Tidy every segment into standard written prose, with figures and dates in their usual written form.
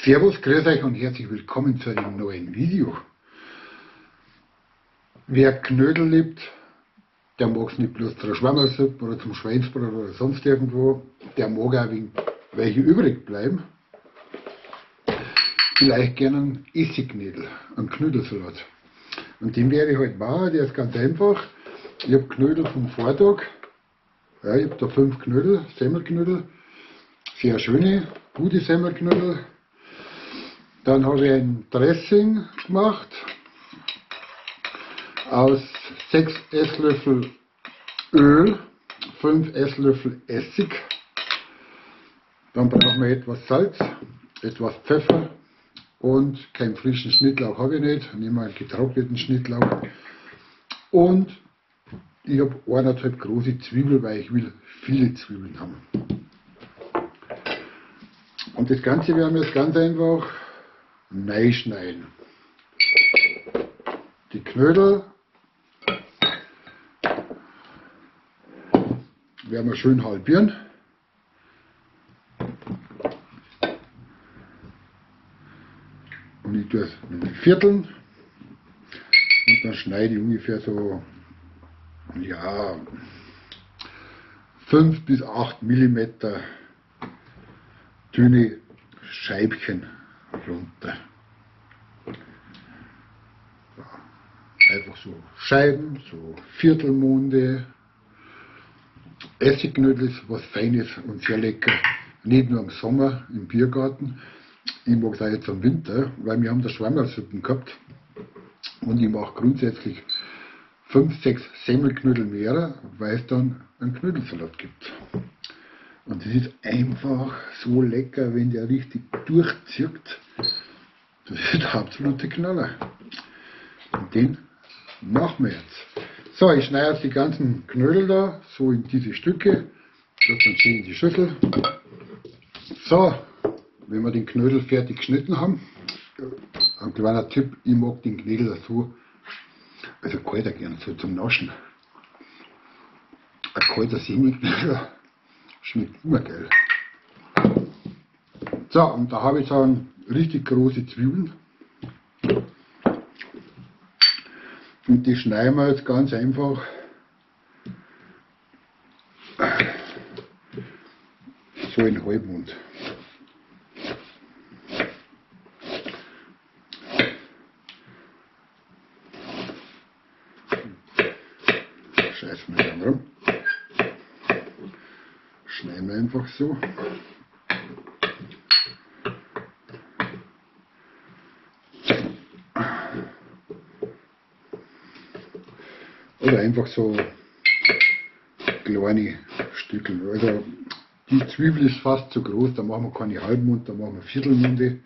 Servus, grüß euch und herzlich willkommen zu einem neuen Video. Wer Knödel liebt, der mag's nicht bloß zur Schwammersuppe oder zum Schweinsbraten oder sonst irgendwo, der mag auch wenn welche übrig bleiben. Vielleicht gerne einen Essigknödel, einen Knödelsalat. Und den werde ich heute machen, der ist ganz einfach. Ich hab Knödel vom Vortag, ja, ich hab da 5 Knödel, Semmelknödel, sehr schöne, gute Semmelknödel. Dann habe ich ein Dressing gemacht aus 6 Esslöffel Öl, 5 Esslöffel Essig. Dann brauchen wir etwas Salz, etwas Pfeffer und keinen frischen Schnittlauch habe ich nicht. Nehmen wir einen getrockneten Schnittlauch. Und ich habe 1,5 große Zwiebeln, weil ich will viele Zwiebeln haben. Und das Ganze werden wir jetzt ganz einfach schneiden. Die Knödel werden wir schön halbieren. Und ich tue es in Vierteln. Und dann schneide ich ungefähr so, ja, 5 bis 8 Millimeter dünne Scheibchen runter. Ja, einfach so Scheiben, so Viertelmonde. Essigknödel ist was Feines und sehr lecker. Nicht nur im Sommer im Biergarten, ich mag es auch jetzt im Winter, weil wir haben da Schwammersuppen gehabt. Und ich mache grundsätzlich 5, 6 Semmelknödel mehr, weil es dann einen Knödelsalat gibt. Und das ist einfach so lecker, wenn der richtig durchzieht. Das ist der absolute Knaller. Und den machen wir jetzt. So, ich schneide jetzt die ganzen Knödel da so in diese Stücke. Das dann schön in die Schüssel. So, wenn wir den Knödel fertig geschnitten haben, ein kleiner Tipp, ich mag den Knödel so, also kalter gern, so zum Naschen. Ein kalter Semmelknödel schmeckt immer geil. So, und da habe ich so richtig große Zwiebeln. Und die schneiden wir jetzt ganz einfach so in Halbmond. Scheißen wir dann rum. Schneiden wir einfach so. Oder einfach so kleine Stückel. Also die Zwiebel ist fast zu groß, da machen wir keine Halbmond, da machen wir Viertelmunde.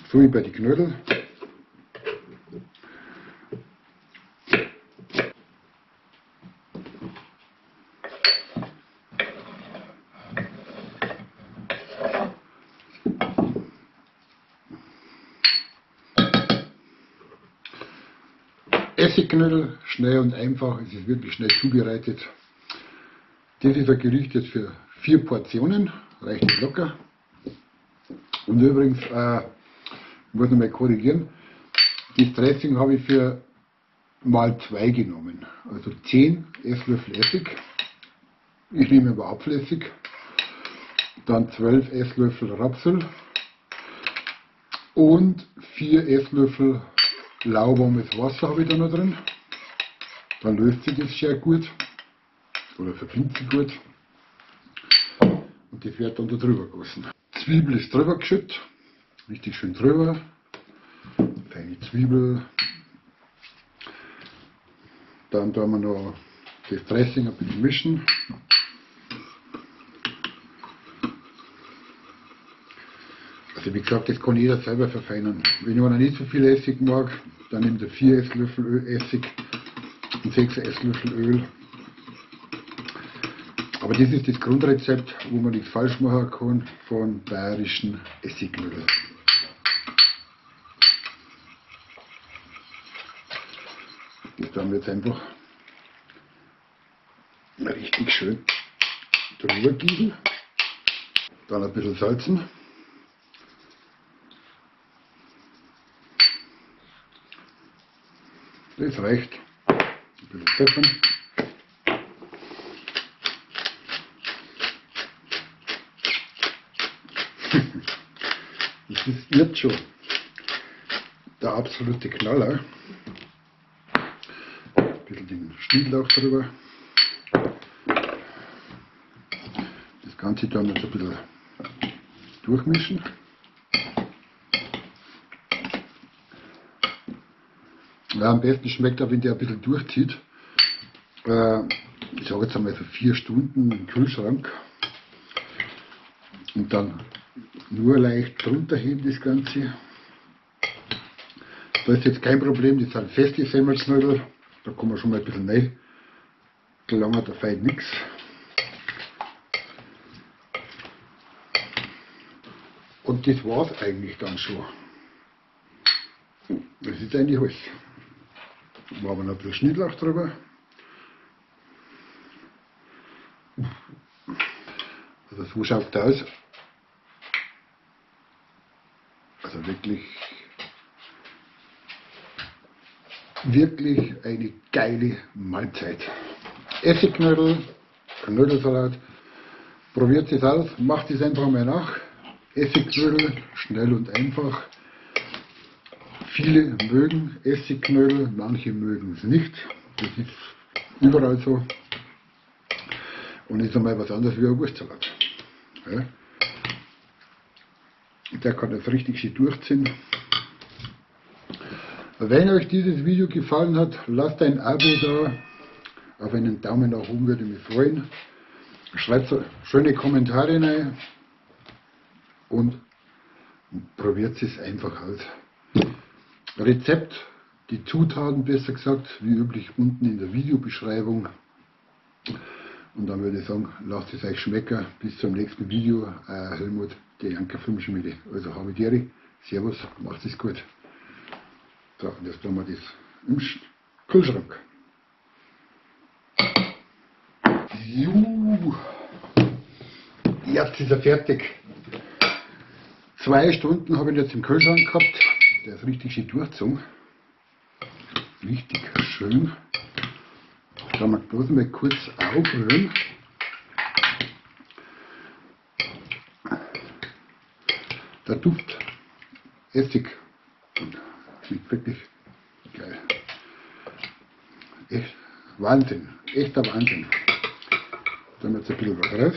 So wie bei den Knödeln. Essigknödel, schnell und einfach, es ist wirklich schnell zubereitet. Das ist ein Gericht jetzt für 4 Portionen, reicht locker. Und übrigens, ich muss nochmal korrigieren, das Dressing habe ich für mal 2 genommen. Also 10 Esslöffel Essig, ich nehme aber Apfelessig, dann 12 Esslöffel Rapsöl und 4 Esslöffel lauwarmes Wasser habe ich da noch drin. Dann löst sich das sehr gut oder verbindet sich gut. Und das wird dann da drüber gegossen. Zwiebel ist drüber geschüttet, richtig schön drüber. Feine Zwiebel. Dann tun wir noch das Dressing ein bisschen mischen. Also wie gesagt, das kann jeder selber verfeinern. Wenn einer nicht so viel Essig mag, dann nimmt er 4 Esslöffel Essig und 6 Esslöffel Öl. Aber das ist das Grundrezept, wo man nichts falsch machen kann, von bayerischen Essigknödel. Das tun wir jetzt einfach richtig schön drüber gießen. Dann ein bisschen salzen. Das reicht. Ein bisschen pfeffern. Das ist jetzt schon der absolute Knaller. Ein bisschen den Schnittlauch drüber. Das Ganze dann jetzt ein bisschen durchmischen. Ja, am besten schmeckt er, wenn der ein bisschen durchzieht. Ich sage jetzt einmal so 4 Stunden im Kühlschrank. Und dann nur leicht drunter heben das Ganze. Da ist jetzt kein Problem, das sind feste Semmelknödel. Da kann man schon mal ein bisschen rein gelangen, da fehlt nichts. Und das war's eigentlich dann schon. Das ist eigentlich alles. Machen wir noch ein bisschen Schnittlauch drüber. Also so schaut das aus. Also wirklich, wirklich eine geile Mahlzeit. Essigknödel, Knödelsalat. Probiert es aus, macht es einfach mal nach. Essigknödel, schnell und einfach. Viele mögen Essigknödel, manche mögen es nicht. Das ist überall so. Und ist einmal was anderes wie ein Wurstsalat. Ja. Der kann das richtig schön durchziehen. Wenn euch dieses Video gefallen hat, lasst ein Abo da. Auf einen Daumen nach oben würde ich mich freuen. Schreibt so schöne Kommentare rein. Und probiert es einfach aus. Rezept, die Zutaten besser gesagt, wie üblich unten in der Videobeschreibung. Und dann würde ich sagen, lasst es euch schmecken. Bis zum nächsten Video. Euer Helmut, der Janker Filmschmiede. Also habe die Ehre. Servus, macht es gut. So, und jetzt tun wir das im Kühlschrank. Juhu, jetzt ist er fertig. 2 Stunden habe ich ihn jetzt im Kühlschrank gehabt. Der ist richtig schön durchgezogen. Richtig schön. Kann man bloß mal kurz aufrühren. Der Duft Essig. Schmeckt wirklich geil. Echt Wahnsinn. Echter Wahnsinn. Dann jetzt ein bisschen was raus.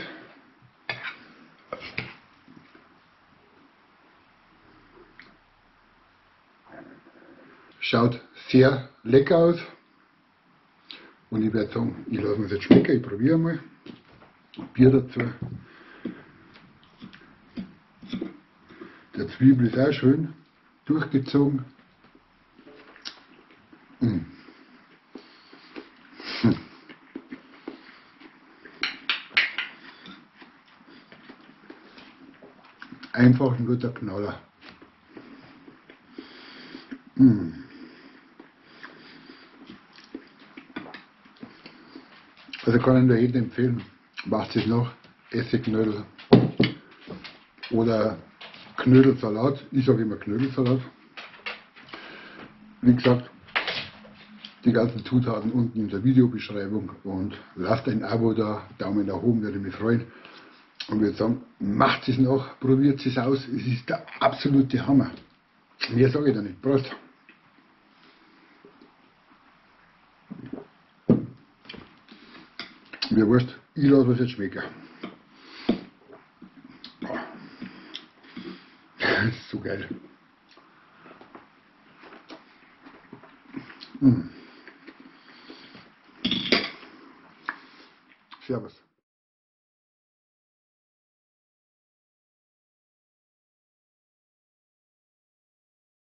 Schaut sehr lecker aus. Und ich werde sagen, ich lasse mir das jetzt schmecken, ich probiere mal. Bier dazu. Der Zwiebel ist auch schön durchgezogen. Mmh. Einfach ein guter Knaller. Mmh. Also kann ich nur jedem empfehlen, macht es noch, Essigknödel oder Knödelsalat. Ich sage immer Knödelsalat. Wie gesagt, die ganzen Zutaten unten in der Videobeschreibung und lasst ein Abo da, Daumen nach oben, würde mich freuen. Und würde sagen, macht es noch, probiert es aus, es ist der absolute Hammer. Mehr sage ich da nicht. Prost! Mir wurscht, ich lasse es jetzt schmecken. Das ist so geil. Mmh. Servus.